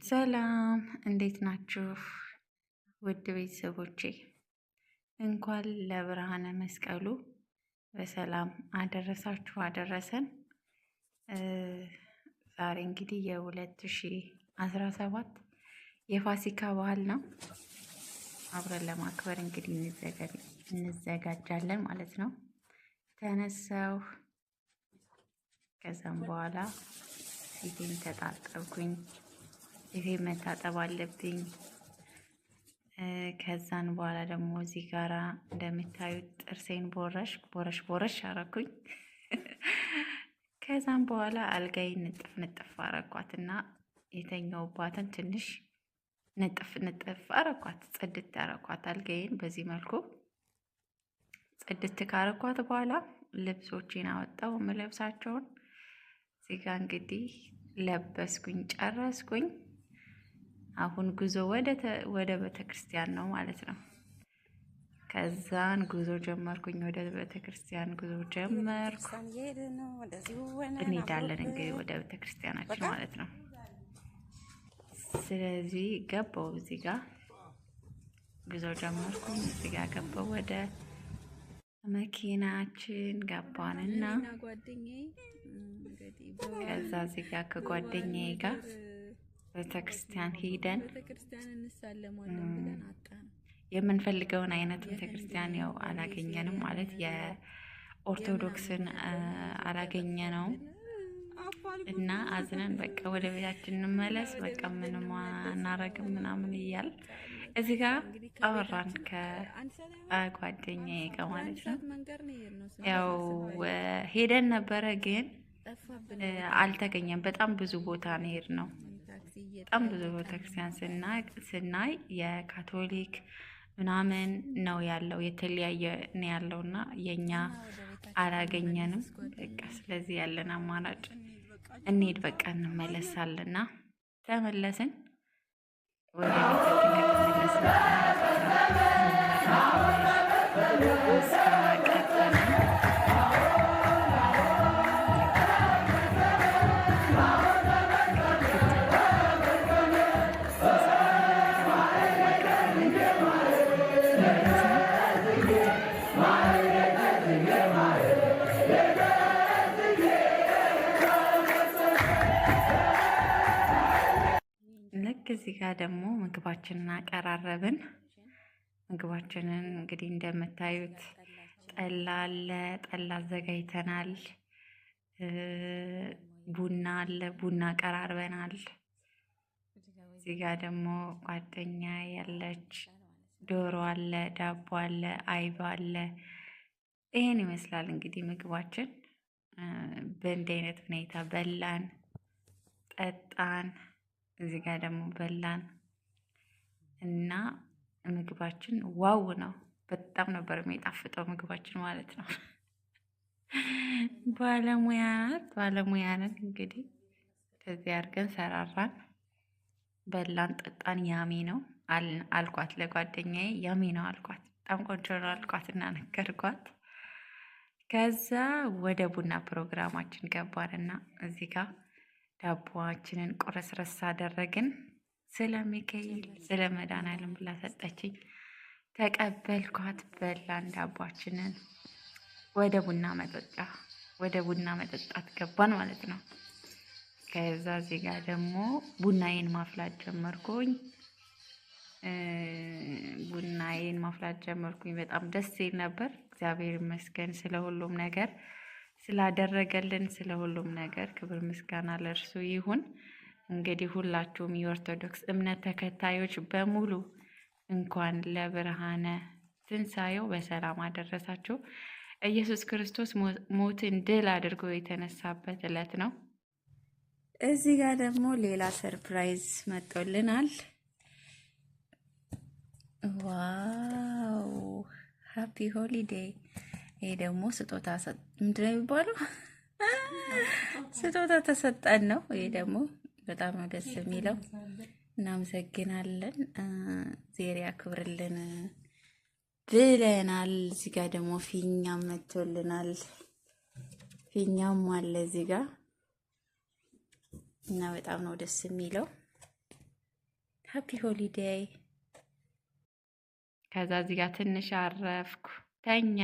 ሰላም እንዴት ናችሁ? ውድ ቤተሰቦቼ እንኳን ለብርሃነ መስቀሉ በሰላም አደረሳችሁ አደረሰን። ዛሬ እንግዲህ የ2017 የፋሲካ በዓል ነው። አብረን ለማክበር እንግዲህ እንዘጋጃለን ማለት ነው። ተነሳሁ። ከዛም በኋላ ፊቴን ተጣጠብኩኝ። ፊቴን መታጠብ አለብኝ። ከዛን በኋላ ደግሞ እዚህ ጋራ እንደምታዩት ጥርሴን ቦረሽ ቦረሽ ቦረሽ አረኩኝ። ከዛም በኋላ አልጋዬን ንጥፍ ንጥፍ አረኳትና የተኛውባትን ትንሽ ንጥፍ ንጥፍ አረኳት፣ ጽድት አረኳት አልጋዬን። በዚህ መልኩ ጽድት ካረኳት በኋላ ልብሶቼን አወጣው የምለብሳቸውን። እዚህ ጋ እንግዲህ ለበስኩኝ፣ ጨረስኩኝ። አሁን ጉዞ ወደ ቤተክርስቲያን ነው ማለት ነው። ከዛን ጉዞ ጀመርኩኝ፣ ወደ ቤተክርስቲያን ጉዞ ጀመርኩ። እንሄዳለን እንግዲህ ወደ ቤተክርስቲያናችን ማለት ነው። ስለዚህ ገባው እዚህ ጋር ጉዞ ጀመርኩኝ። እዚህ ጋር ገባው፣ ወደ መኪናችን ገባንና ከዛ እዚህ ጋር ከጓደኛዬ ጋር ቤተክርስቲያን ሄደን የምንፈልገውን አይነት ቤተክርስቲያን ያው አላገኘንም፣ ማለት የኦርቶዶክስን አላገኘነውም እና አዝነን በቃ ወደ ቤታችን እንመለስ፣ በቃ ምንም አናረግም ምናምን እያል እዚህ ጋር አወራን ከጓደኛዬ ጋር ማለት ነው። ያው ሄደን ነበረ ግን አልተገኘም። በጣም ብዙ ቦታ ነው የሄድነው። በጣም ብዙ ቤተክርስቲያን ስናይ የካቶሊክ ምናምን ነው ያለው፣ የተለያየ ነው ያለው እና የኛ አላገኘንም። በቃ ስለዚህ ያለን አማራጭ እንሄድ በቃ እንመለሳለና ተመለስን። ወደ ቤታችን ከተመለስን ምስጋና ቀጠለ። ልክ እዚህ ጋር ደግሞ ምግባችንን አቀራረብን። ምግባችንን እንግዲህ እንደምታዩት ጠላ አለ፣ ጠላ አዘጋጅተናል። ቡና አለ፣ ቡና አቀራርበናል። እዚህ ጋር ደግሞ ጓደኛ ያለች ዶሮ አለ፣ ዳቦ አለ፣ አይብ አለ። ይሄን ይመስላል እንግዲህ ምግባችን። በእንዲህ አይነት ሁኔታ በላን ጠጣን። እዚህ ጋር ደግሞ በላን እና ምግባችን wow ነው። በጣም ነበር የሚጣፍጠው ምግባችን ማለት ነው። ባለሙያ ናት፣ ባለሙያ ናት። እንግዲህ ከዚህ አድርገን ሰራራን፣ በላን፣ ጠጣን። Yummy ነው አልኳት ለጓደኛዬ፣ yummy ነው አልኳት፣ በጣም ቆንጆ ነው አልኳት እና ነገርኳት። ከዛ ወደ ቡና ፕሮግራማችን ገባንና እዚህ ጋር ዳቦዋችንን ቆረስረስ አደረግን። ስለ ሚካኤል ስለ መድኃኒዓለም ብላ ሰጠችኝ፣ ተቀበልኳት። በላን ዳቦአችንን። ወደ ቡና መጠጫ ወደ ቡና መጠጣት ገባን ማለት ነው። ከዛ እዚህ ጋር ደግሞ ቡናዬን ማፍላት ጀመርኩኝ። ቡናዬን ማፍላት ጀመርኩኝ። በጣም ደስ ይል ነበር። እግዚአብሔር ይመስገን ስለ ሁሉም ነገር ስላደረገልን፣ ስለ ሁሉም ነገር ክብር ምስጋና ለእርሱ ይሁን። እንግዲህ ሁላችሁም የኦርቶዶክስ እምነት ተከታዮች በሙሉ እንኳን ለብርሃነ ትንሣኤው በሰላም አደረሳችሁ። ኢየሱስ ክርስቶስ ሞትን ድል አድርጎ የተነሳበት ዕለት ነው። እዚህ ጋር ደግሞ ሌላ surprise መጥቶልናል። Wow, happy holiday! ይሄ ደግሞ ስጦታ ምንድን ነው የሚባለው? ስጦታ ተሰጠን ነው። ይሄ ደግሞ በጣም ነው ደስ የሚለው። እናመሰግናለን። እግዜር ያክብርልን ብለናል። እዚህ ጋር ደግሞ ፊኛም መጥቶልናል። ፊኛም አለ እዚህ ጋር እና በጣም ነው ደስ የሚለው። Happy holiday። ከዛ እዚህ ጋር ትንሽ አረፍኩ፣ ተኛ።